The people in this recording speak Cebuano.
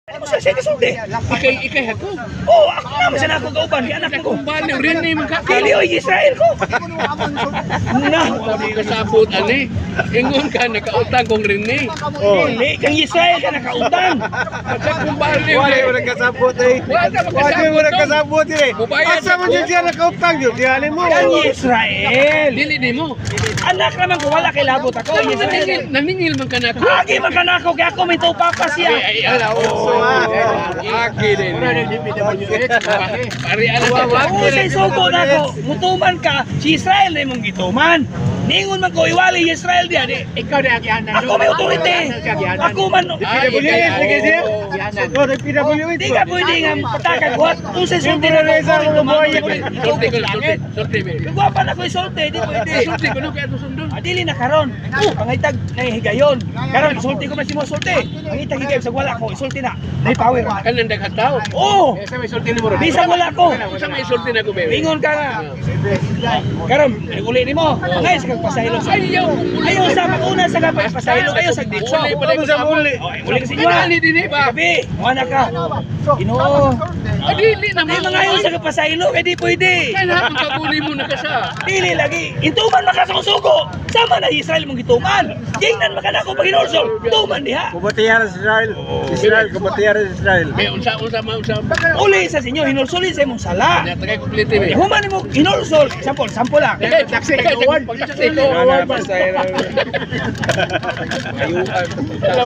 Ano sa siya kasulti? Ikay Jacob. Oh, ako naman siya na ako kauban, di anak ko. Akong baliw rin ni mga Dili oy Israel ko. Na, Wala kasabot ani. Ingon ka nakautang kong rin. Oh. Dili kang Israel ka nakautang. At akong baliw. Wala mo nagkasabot eh. Wala ka Wala mo makasabot. nagkasabot eh. Mubayad Asa man ako. yun siya nakautang yun? Di mo. Kang Israel. Dili di mo. Anak naman ko wala kay labot ako. Naningil, Israel. naningil man ka na ako. Agi man kanako kay ako may papa siya. Ay, ay, ala, So, ah. Aki din. Pari ala sa Oo, sa isugo na ako. Mutuman ka, si Israel na imong gituman. Ningon man ko iwali Israel diya di. Ikaw na agianan. Ako may authority. Ako man Ay, PWH lagi siya. Oh, nag-PWH. Di ka pwede nga patakag buhat. Kung sa sulti na Yung ako, mga buhay. Sulti ko, sulti, sulti, be. Kagwapa na ko isulti, di pwede. Sulti ko no kaya susundon. Ah, dili na karon. Oh, pangitag na higayon. Karon isulti ko man si mo sulti. Pangitag higayon sa wala ko, isulti na. Nay power. Kanang daghang tao. Oh, Sa may sulti ni mo ron. bisag wala ko. Unsa may sulti na ko be? Ingon ka nga. Karon, uli nimo. Ngay sa kag pasahilo sa. Ayaw kong uli. Ayaw sa pag-una sa kag pasahilo kayo sa ditso. Uli pa Ano sa muli? Oh, uli ka sa inyo. Kanali din eh ba? Gabi, wala ka. Ginoo. Ah, dili na Ay mga ayaw sa kag pasahilo kay di pwede. Kailangan pagkabuli mo na ka sa. Dili lagi. Intuman makasusugo. Sama na Israel mong gituman. Gingnan makanako pag hinulsol. Tuman diha. Kubatihan sa Israel. Israel, kubatihan sa Israel. May unsa unsa ma unsa. Uli sa inyo hinulsulin sa imong sala. Nya tagay kumplete be. Human mo hinulsol. Sample, sample lang. Tagay taxi kay pagtaksi ko. Wala na, basta. Ayuan.